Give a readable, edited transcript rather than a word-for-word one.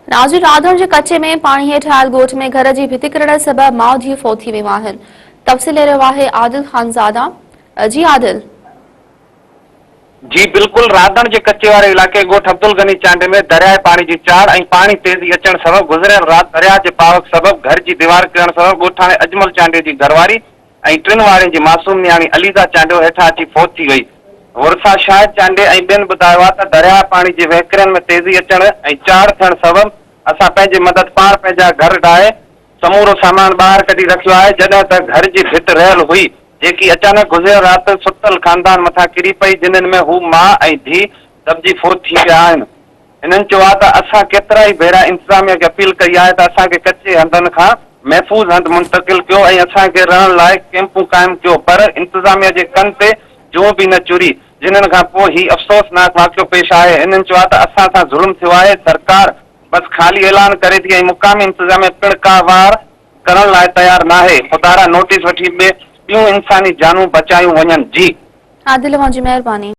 ناظرين راڌڻ جي ڪچي ۾ پاڻي هيٺ آيل ڳوٺ ۾ گهر جي ڀت ڪرڻ سبب ماء ڌيء فوت ٿي ويون آهن. تفصيل ڏئي رهيو آهي عادل خانزاده. جي عادل. جي بلڪل راڌڻ جي ڪچي واري علائقي ڳوٺ عبدالغني چانڊيي ۾ درياء پاڻي جي چاڙهه ۽ پاڻي تيزي اچڻ سبب گذريل رات درياء جي پاوڪ سبب گهر جي ديوار ڪرڻ سبب ڳوٺاڻي اجمل چانڊيي جي گهرواري ۽ ٽن وارين جي معصوم نياڻي عليزا چانڊيو هيٺان اچي فوت ٿي وئي. ورثا شاهد چانڊيي ۽ ٻين ٻڌايو آهي ته درياهه پاڻي جي وهڪرين ۾ تيزي اچڻ ۽ چاڙهه ٿيڻ سبب اسان پنهنجي مدد پاڻ پنهنجا گهر ڊاهي سمورو سامان ٻاهر ڪڍي رکيو آهي جڏهن ته گهر جي ڀت رهيل هئي جيڪي اچانڪ گذريل رات ستل خاندان مٿان ڪري پئي جنھن ۾ هو ماء ۽ ڌيء دٻجي فوت ٿي ويا آهن. هنن چيو آهي ته اسان ڪيترائي ڀيرا انتظاميا کي اپيل ڪئي آهي ته اسان کي ڪچي هنڌن کان محفوظ هنڌ منتقل ڪيو ۽ اسان کي رهڻ لاء ڪيمپون قائم ڪيو پر انتظاميا جي ڪن تي جونء به نه چري جنھن کان پوء هي افسوسناڪ واقعو پيش آهي هنن چيو آهي ته اسان سان ظلم ٿيو آهي سرڪار بس خالي اعلان ڪري ٿي ۽ مقامي انتظاميا پڻ ڪا واهر ڪرڻ لاء تيار ناهي خدارا نوٽيس وٺي ٻيون انساني جانون بچايون وڃن جي. عادل اوهان جي مهرباني.